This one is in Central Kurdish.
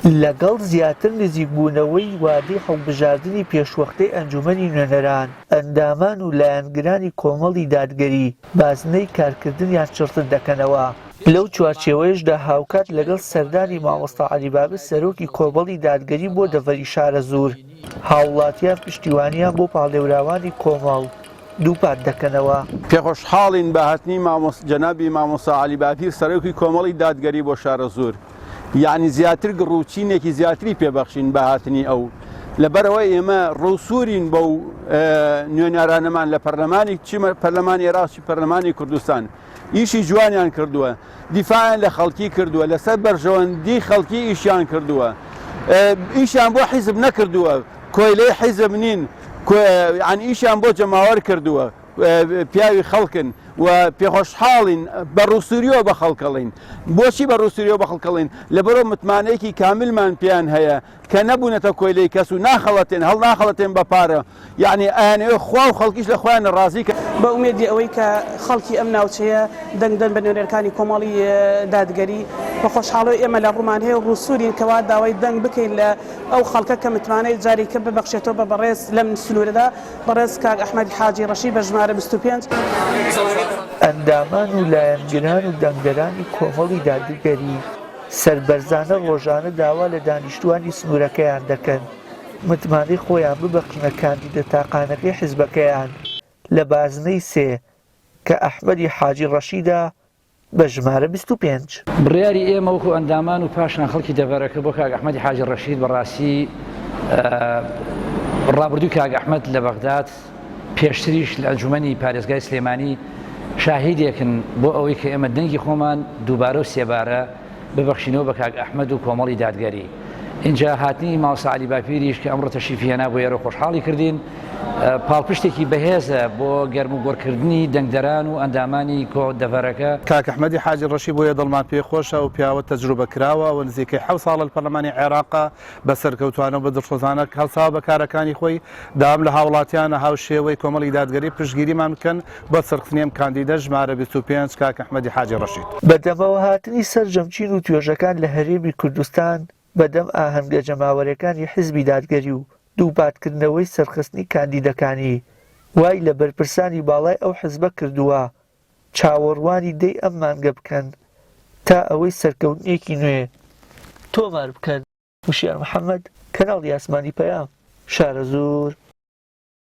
لەگەڵ زیاتر نزیکبوونەوەی وادەی هەڵبژاردنی پێشوەختەی ئەنجومەنی نوێنەران، ئەندامان و لایەنگرانی کۆمەڵی دادگەری بازنەی کارکردنیان چڕتر دەکەنەوە. لەو چوارچێوەیەشدا هاوکات لەگەڵ سەردانی مامۆستا عەلی بابر سەرۆکی کۆمەڵی دادگەری بۆ دەڤەری شارەزوور، هاوڵاتیان پشتیوانیان بۆ پاڵێوراوانی کۆمەڵ دووپات دەکەنەوە. پێخۆشحاڵین بە هاتنی جەنابی مامۆستا عەلی باپیر سەرۆکی کۆمەڵی دادگەری بۆ شارەزوور. یەعنی زیاتر گڕوچینێکی زیاتری پێ بەخشین بە هاتنی ئەو لەبەرئەوە ئێمە ڕووسوورین بەو نوێنەرانەمان لە پەرلەمانی چی پەرلەمانی عێراق چی پەرلەمانی کوردستان ئیشی جوانیان کردووە دیفاعیان لە خەڵکی کردووە لەسەر بەرژەوەندی خەڵکی ئیشیان کردووە ئیشیان بۆ حیزب نەکردووە کۆیلەی حیزب نین یان ئیشیان بۆ جەماوەر کردووە پیاوی خەڵکن و پێخۆشحاڵین بە ڕووسووریەوە بە خەڵکەڵین بۆچی بە ڕووسووریەوە بە خەڵکەڵین لەبەرەوە متمانەیەکی کاملمان پێیان هەیە کە نەبوونەتە کۆیلەی کەس و ناخەڵەتێن هەڵناخەڵەتێن بە پارە یعنی ئەیانەوێ خوا و خەڵکیش لە خۆیان ڕازی کە بە ئومێدی ئەوەی کە خەڵکی ئەم ناوچەیە دەنگ دەن بە نوێنەرەکانی کۆمەڵی دادگەری بە خۆشحاڵی ئێمە لە ڕوومان هەیە و ڕووسوورین کەوا داوای دەنگ بکەین لە ئەو خەڵکە کە متمانەی جارێکە ببەخشێتەوە بە بەڕێز لەم سنوورەدا بەڕێز کاک ئەحمەدی حاجی ڕەشی بە ژمارە 25. ئەندامان و لایەنگران و دەنگدەرانی کۆمەڵی دادگەری سەربەرزانە ڕۆژانە داوا لە دانیشتوانی سنوورەکەیان دەکەن متمانەی خۆیان ببەخشنە کاندیدە تاقانەکەی حزبەکەیان لە بازنەی سێ کە ئەحمەدی حاجی ڕەشیدە بە ژمارە 25. بڕیاری ئێمە وەکو ئەندامان و پاشان خەڵکی دەڤەرەکە بۆ کاک ئەحمەدی حاجی ڕەشید بەڕاستی ڕابردووی کاک ئەحمەد لە بەغداد پێشتریش لە ئەنجومەنی پارێزگای سلێمانی شاهیدێکن بۆ ئەوەی کە ئێمە دەنگی خۆمان دووبارە و سێبارە ببەخشینەوە بە کاک ئەحمەد و کۆمەڵی دادگەری. ئینجا هاتنی مامۆستا عەلی باپیریش کە ئەمڕۆ تەشریفی هێنا بۆ ئێرە و خۆشحاڵی کردین، پاڵپشتێکی بەهێزە بۆ گەرموگوڕکردنی دەنگدەران و ئەندامانی کۆ دەڤەرەکە. کاک ئەحمەدی حاجی ڕەشی بۆیە دڵمان پێی خۆشە ئەو پیاوە تەجروبە کراوە و نزیکەی حەوت ساڵە لە پەرلەمانی عێراقە بە سەرکەوتوانە و بە دڵسۆزانە هەڵساوە بە کارەکانی خۆی داوام لە هاوڵاتیانە هاوشێوەی کۆمەڵی دادگەری پشتگیریمان بکەن بۆ سەرخستنی ئەم کاندیدە ژمارە 25 کاک ئەحمەدی حاجی ڕەشید. بە دەمەوەهاتنی سەرجەم چین و توێژەکان لە هەرێمی کوردستان بەدەم ئاهەنگە جەماوەرێکانی حیزبی دادگەری و دووپاتکردنەوەی سەرخستنی کاندیدەکانی وای لە بەرپرسانی باڵای ئەو حزبە کردووە چاوەڕوانی دەی ئەم مانگە بکەن تا ئەوەی سەرکەوتنێکی نوێ تۆمار بکەن. وشیار محەمەد، کەناڵی ئاسمانی پەیام، شارەزوور.